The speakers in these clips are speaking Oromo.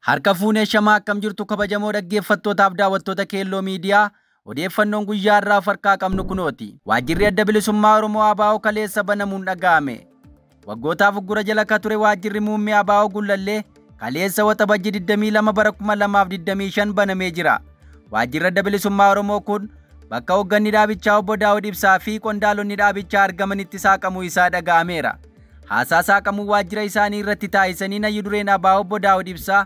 Harka fuunee shamaa akkam jirtu kabajamoo dhaggeeffattootaaf daawwattoota Keelloo Miidiyaa odeeffannoon guyyaa irraa farkaa qabnu kunooti. Waajjirri Adda Bilisummaa Oromoo ABO kaleessa banamuun dhaga'ame. Waggootaaf uggura jala ka ture waajjirri muummee ABO Gullallee kaleessa Waxabajjii 22 bara 2025 banamee jira. Waajjirri Adda Bilisummaa Oromoo kun bakka hoogganni dhaabichaa obbo Daawud Ibsaa fi qondaalonni dhaabichaa argamanitti saaqamuu isaa dhaga'ameera. Haasaa saaqamuu waajjira isaanii irratti taasisaniin hayyu dureen ABO obbo Daawud Ibsaa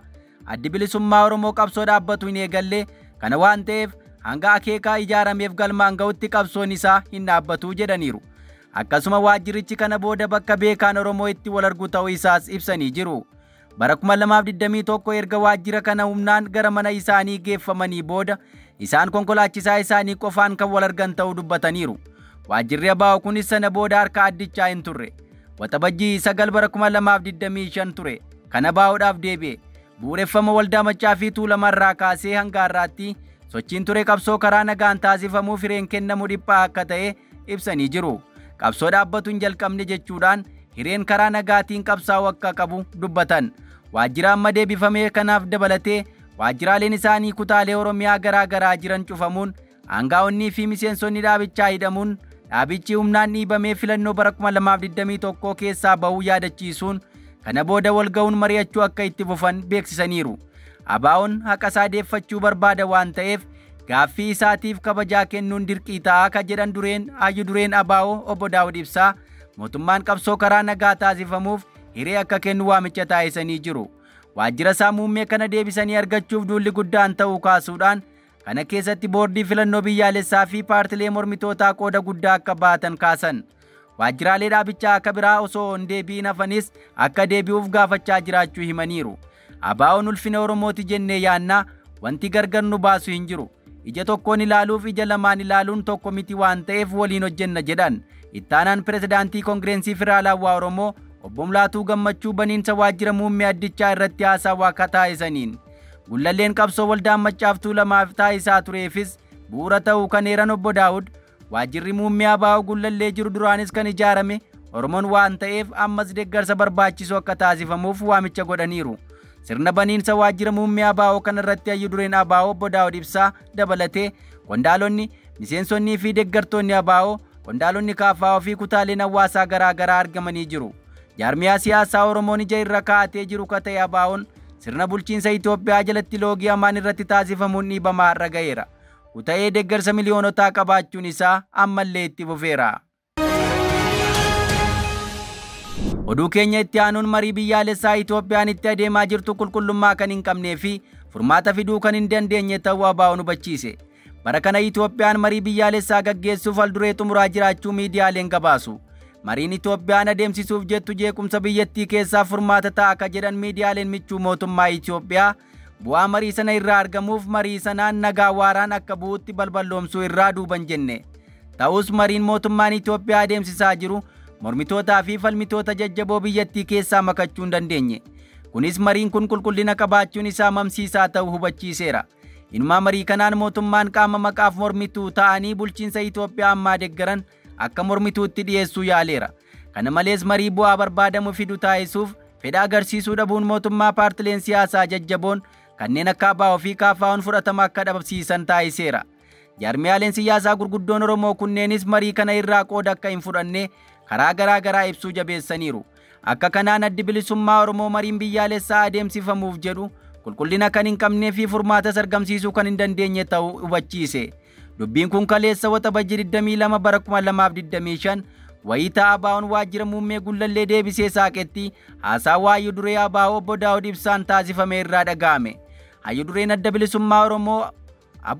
Addi Bilisummaa Oromoo qabsoo dhaabbatu hin eegalle, kana waan ta'eef hanga akeekaa ijaarameef galmaan ga'utti qabsoon isaa hin dhaabbatu jedhaniiru. Akkasuma waajjirichi kana booda bakka beekaan Oromoo itti wal argu ta'uu isaas ibsanii jiru. Bara 2021 erga waajjira kana humnaan gara mana isaanii geeffamanii booda isaan konkolaachisaa isaanii qofaan kan wal argan ta'uu dubbataniiru. Waajjirri ABO kunis sana booda harka addichaa hin turre. Waxabajjii 9 bara 2025 ture. Kana ABOdhaaf deebi'e. Bu'uureffama waldaa Maccaa fi Tuulamarraa kaasee hanga har'aatti sochiin ture qabsoo karaa nagaan taasifamuu fireen kennamu dhiphaa akka ta'e ibsanii jiru. Qabsoo dhaabbatu hin jalqabne jechuudhaan hireen karaa nagaatiin qabsaa'uu akka qabu dubbatan. Waajjira amma deebifamee kanaaf dabalatee waajjiraaleen isaanii kutaalee Oromiyaa garaa garaa jiran cufamuun aangaa'onnii fi miseensonni dhaabichaa hidhamuun dhaabichi humnaan dhiibamee filannoo bara 2021 keessaa bahuu yaadachiisuun kana booda wal ga'uun mari'achuu akka itti fufan beeksisaniiru. ABO'n haqa isaa deeffachuu barbaada waan ta'eef gaaffii isaatiif kabajaa kennuun dirqii ta'a akka jedhan dureen hayyu dureen ABO obbo Daawud Ibsaa mootummaan qabsoo karaa nagaa taasifamuuf hiree akka kennu waamicha taasisanii jiru. Waajjira isaa muummee kana deebisanii argachuuf duulli guddaan ta'uu kaasuudhaan kana keessatti boordii filannoo biyyaalessaa fi paartilee mormitootaa qooda guddaa akka baatan kaasan. Waajjiraalee dhaabichaa akka biraa osoo hin deebi'in hafanis akka deebi'uuf gaafachaa jiraachuu himaniiru. ABO'n ulfina Oromooti jennee yaannaa wanti gargar nu baasu hin jiru. Ija tokkoon ilaaluuf ija lamaan ilaaluun tokko miti waan ta'eef waliin hojjenna jedhan. Ittaanaan pirezidaantii Koongireensii Federaalawaa Oromoo obbo Mulaatuu Gammachuu baniinsa waajjira muummee addichaa irratti haasawaa akka taasisaniin. Gullalleen qabsoo waldaan Maccaa fi Tuulamaaf taasisaa tureefis bu'uura ta'uu kan eeran obbo Daawud waajjirri muummee ABO Gullallee jiru duraanis kan ijaarame Oromoon waan ta'eef ammas deeggarsa barbaachisu akka taasifamuuf waamicha godhaniiru. Sirna baniinsa waajjira muummee ABO kanarratti hayyu dureen ABO obbo Daawud Ibsaa dabalatee qondaalonni, miseensonnii fi deeggartoonni ABO, qondaalonni KFO fi kutaaleen hawaasaa garaa garaa argamanii jiru. Jaarmiyaa siyaasaa Oromoon ija irra kaa'atee jiru ka ta'e ABO'n sirna bulchiinsa Itoophiyaa jalatti loogii hamaan irratti taasifamuun dhiibamaa har'a ga'eera. Kuta'ee deeggarsa miliyoonotaa qabaachuun isaa ammallee itti fufeera. Oduu keenya itti aanuun marii biyyaalessaa Itoophiyaan itti adeemaa jirtu qulqullummaa kan hin qabnee fi furmaata fiduu kan hin dandeenye ta'uu ABO'n hubachiise. Bara kana Itoophiyaan marii biyyaalessaa gaggeessuuf al-duree xumuraa jiraachuu miidiyaaleen gabaasu. Mariin Itoophiyaan adeemsisuuf jettu jeequmsa biyyattii keessaa furmaata ta'a akka jedhan miidiyaaleen michuu mootummaa Itoophiyaa bu'aa marii sana irraa argamuuf marii sanaan nagaa waaraan akka bu'utti balballoomsuu irraa duuban jenne. Ta'us mariin mootummaan Itoophiyaa adeemsisaa jiru mormitootaa fi falmitoota jajjaboo biyyattii keessaa makachuu hin dandeenye. Kunis mariin kun qulqullina qabaachuun isaa mamsiisaa ta'uu hubachiiseera. Inumaa marii kanaan mootummaan qaama maqaaf mormituu ta'anii bulchiinsa Itoophiyaa ammaa deeggaran akka mormituutti dhiyeessuu yaaleera. Kana malees marii bu'aa barbaadamu fidu taasisuuf fedha agarsiisuu dhabuun mootummaa paartileen siyaasaa jajjaboon kanneen akka ABO fi KFO'n fudhatama akka dhabamsiisan taasiseera. Jaarmiyaaleen siyaasaa gurguddoon Oromoo kunneenis marii kana irraa qooda akka hin fudhanne karaa garaa garaa ibsuu jabeessaniiru. Akka kanaan Addi Bilisummaa Oromoo mariin biyyaalessaa adeemsifamuuf jedhu qulqullina kan hin qabnee fi furmaatas argamsiisuu kan hin dandeenye ta'uu hubachiise. Dubbiin kun kaleessa Waxabajjii 22 bara 2025 wayitaa ABO'n waajjira muummee Gullallee deebisee saaqetti haasaa hayyu duree ABO obbo Daawud Ibsaan taasifame irraa dhaga'ame. Hayyu dureen Adda Bilisummaa Oromoo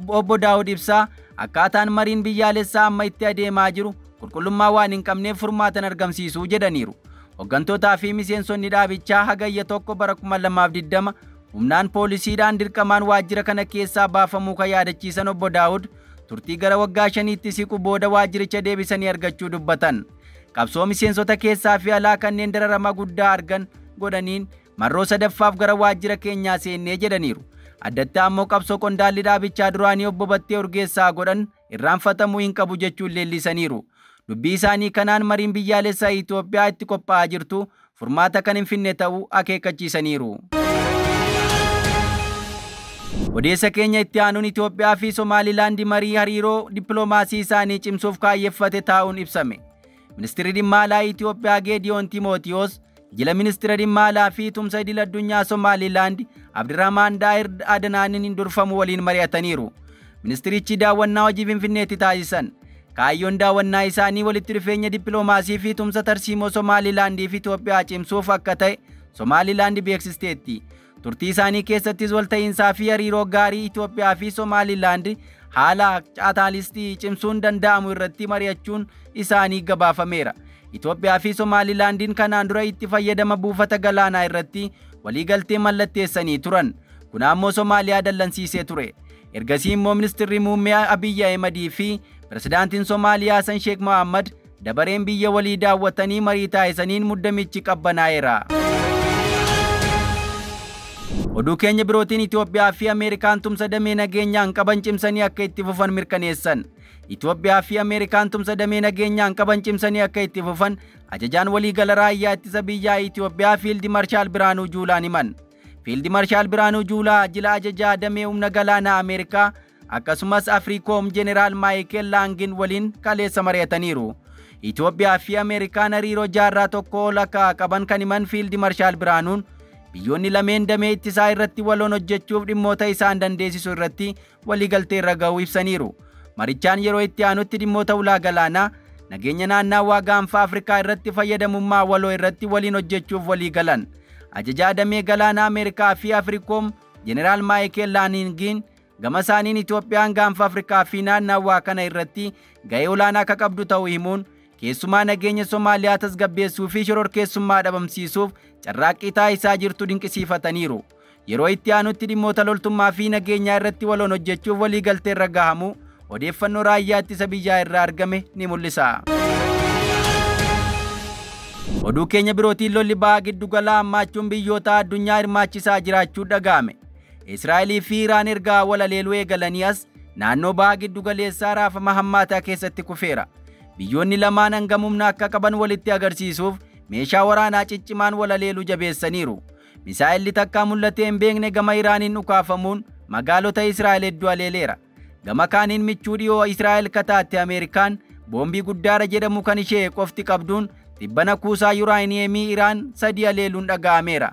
obbo Daawud Ibsaa akkaataan mariin biyyaalessaa amma itti adeemaa jiru qulqullummaa waan hin qabneef furmaatan argamsiisuu jedhaniiru. Hooggantootaa fi miseensonni dhaabichaa hagayya 1 bara 2020 humnaan poolisiidhaan dirqamaan waajjira kana keessaa baafamuu kan yaadachiisan obbo Daawud turtii gara waggaa 5tti siqu booda waajjiricha deebisanii argachuu dubbatan. Qabsoo miseensota keessaa fi alaa kanneen dararama guddaa argan godhaniin marroo sadaffaaf gara waajjira keenyaa seennee jedhaniiru. Addatti ammoo qabsoo qondaalli dhaabichaa duraanii obbo Battee Urgeessaa godhan irraanfatamuu hin qabu jechuun leellisaniiru. Dubbii isaanii kanaan mariin biyyaalessaa Itoophiyaa itti qophaa'aa jirtu furmaata kan hin finne ta'uu akeekkachiisaniiru. Odeessa keenya itti aanuun Itoophiyaa fi Somaalilaand marii hariiroo dippiloomaasii isaanii cimsuuf kaayyeffate taa'uun ibsame. Ministeerri dhimma alaa Itoophiyaa Geediyoon Timootiyoos jila ministeera dhimma alaa fi tumsa idil addunyaa Somaalilaand Abdirahmaan Daahir Adanaaniin durfamu waliin mari'ataniiru. Ministerichi daawwannaa hojii Finfinneetti taasisan. Kaayyoon daawwannaa isaanii walitti dhufeenya dippiloomaasii fi tumsa tarsiimoo Somaalilaandii fi Itoophiyaa cimsuuf akka ta'e Somaalilaand beeksisteetti. Turtii isaanii keessattis walta'iinsaa fi hariiroo gaarii Itoophiyaa fi Somaalilaand haala caataalistii cimsuun danda'amu irratti mari'achuun isaanii gabaafameera. Itoophiyaa fi Somaalilaandiin kanaan dura itti fayyadama buufata galaanaa irratti waliigaltee mallatteessanii turan. Kun ammoo Somaaliyaa dallansiisee ture. Ergasii immoo ministeerri muummee Abiyyi Ahimad fi pirezidaantiin Somaaliyaa Hassan Sheekh Mohammad dabareen biyya walii daawwatanii marii taasisaniin muddamichi qabbanaa'eera. Oduu keenya birootiin Itoophiyaa fi Ameerikaan tumsa damee nageenyaan qaban cimsanii akka itti fufan mirkaneessan. Itoophiyaa fi Ameerikaan tumsa damee nageenyaan qaban cimsanii akka itti fufan ajajaan waliigala raayyaa ittisa biyyaa Itoophiyaa Fiildi Marshaal Biraanuu Juulaan himan. Fiildi Marshaal Biraanuu Juulaa jila ajajaa damee humna galaanaa Ameerikaa akkasumas Afriikoom Jeneraal Maayikel Laangin waliin kaleessa mari'ataniiru. Itoophiyaa fi Ameerikaan hariiroo jaarraa tokko ol akka qaban kan himan Fiildi Marshaal Biraanuun biyyoonni lameen damee ittisaa irratti waloon hojjechuuf dhimmoota isaan dandeessisu irratti waliigaltee irra ga'uu ibsaniiru. Marichaan yeroo itti aanutti dhimmoota ulaa galaanaa nageenya naannawaa gaanfa Afrikaa irratti fayyadamummaa waloo irratti waliin hojjechuuf walii galan. Ajajaa damee galaanaa Ameerikaa fi Afriikoom Jeneraal Maayikel Laaningiin gama isaaniin Itoophiyaan gaanfa Afrikaa fi naannawaa kana irratti ga'ee olaanaa akka qabdu ta'uu himuun keessumaa nageenya Somaaliyaa tasgabbeessuu fi shororkeessummaa dhabamsiisuuf carraaqqii taasisaa jirtu dinqisiifataniiru. Yeroo itti aanutti dhimmoota loltummaa fi nageenyaa irratti waloon hojjechuuf waliigaltee irra gahamu odeeffannoo raayyaa ittisa biyyaa irraa argame ni mul'isa. Oduu keenya birootiin lolli ba'aa giddugalaa hammaachuun biyyoota addunyaa hirmaachisaa jiraachuu dhaga'ame. Israa'elii fi Iraan erga wal haleeluu eegalanii as naannoo ba'aa giddugaleessaa raafama hammaataa keessatti kufeera. Biyyoonni lamaan hangam humna akka qaban walitti agarsiisuuf meeshaa waraanaa ciccimaan wal haleeluu jabeessaniiru. Misaa'elli takkaa mul'atee hin beekne gama Iraaniin dhukaafamuun magaalota Israa'el hedduu haleeleera. Gama kaaniin michuu dhiyoo Israa'el kataatte Ameerikaan boombii guddaadha jedhamu kan ishee qofti qabduun tibbana kuusaa yuraaniyeemii Iraan sadii haleeluun dhaga'ameera.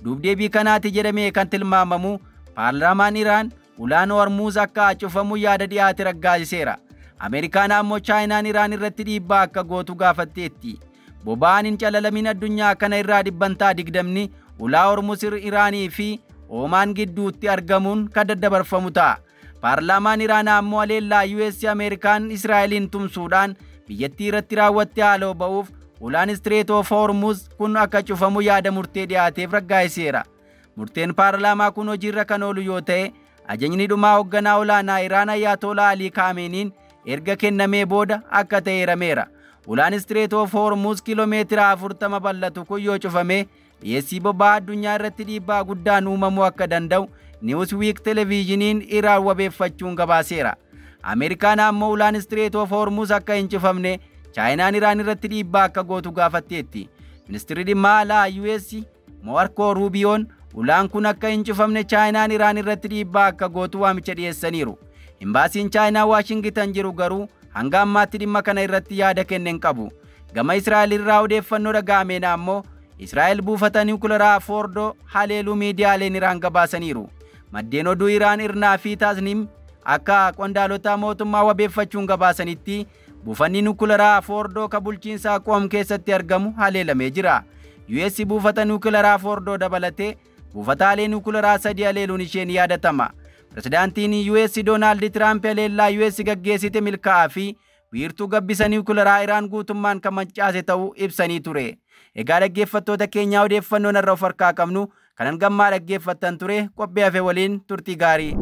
Dubdeebii kanaati jedhamee kan tilmaamamu paarlaamaan Iraan ulaan Hormuuz akka cufamu yaada dhiyaate raggaasiseera. Ameerikaan ammoo Chaayinaan Iraan irratti dhiibbaa akka gootu gaafatteetti. Boba'aan hin calalamin addunyaa kana irraa 20% ulaa Hormuuz Iraanii fi Oomaan gidduutti argamuun kan daddabarfamu ta'a. Paarlaamaan Iraan ammoo haleellaa US Ameerikaan Israa'eliin tumsuudhaan biyyattii irratti raawwatte haaloo ba'uuf ulaan Strait of Hormuz kun akka cufamu yaada murtee dhiyaateef raggaasiseera. Murteen paarlaamaa kun hojiirra kan oolu yoo ta'e ajajni dhumaa hoogganaa olaanaa Iraan Ayyaatolaa Alii Kaameniin erga kennamee booda akka ta'e himameera. Ulaan Strait of Hormuz kiiloomeetira 40 bal'atu kun yoo cufame dhiyeessii boba'aa addunyaa irratti dhiibbaa guddaan uumamuu akka danda'u Newsweek televiizhiniin Iraan wabeeffachuun gabaaseera. Ameerikaan ammoo ulaan Strait of Hormuz akka hin cufamne Chaayinaan Iraan irratti dhiibbaa akka gootu gaafatteetti. Ministeerri dhimma alaa US Marco Rubiyoon ulaan kun akka hin cufamne Chaayinaan Iraan irratti dhiibbaa akka gootu waamicha dhiyeessaniiru. Imbaasiin Chaayinaa Waashingitan jiru garuu hanga ammaatti dhimma kana irratti yaada kenne hin qabu. Gama Israa'el irraa odeeffannoo dhaga'ameen ammoo Israa'el buufata niwukilaraa Foordoo haleeluu miidiyaaleen Iraan gabaasaniiru. Maddeen oduu Iraan Irnaa fi Taasnim akka qondaalota mootummaa wabeeffachuun gabaasanitti buufanni niwukilaraa Foordoo ka bulchiinsa Qoom keessatti argamu haleelamee jira. US buufata niwukilaraa Foordoo dabalatee buufataalee niwukilaraa sadii haleeluun ishee ni yaadatama. Pirezidaantiin US Doonaald Tiraamp haleellaa US gaggeessite milkaa'aa fi wiirtuu gabbisa niwukilaraa Iraan guutummaan kan mancaase ta'uu ibsanii ture. Egaa dhaggeeffattoota keenyaa odeeffannoo narra of harkaa qabnu kanan gammaa dhaggeeffattan ture qophii hafe waliin turtii gaarii.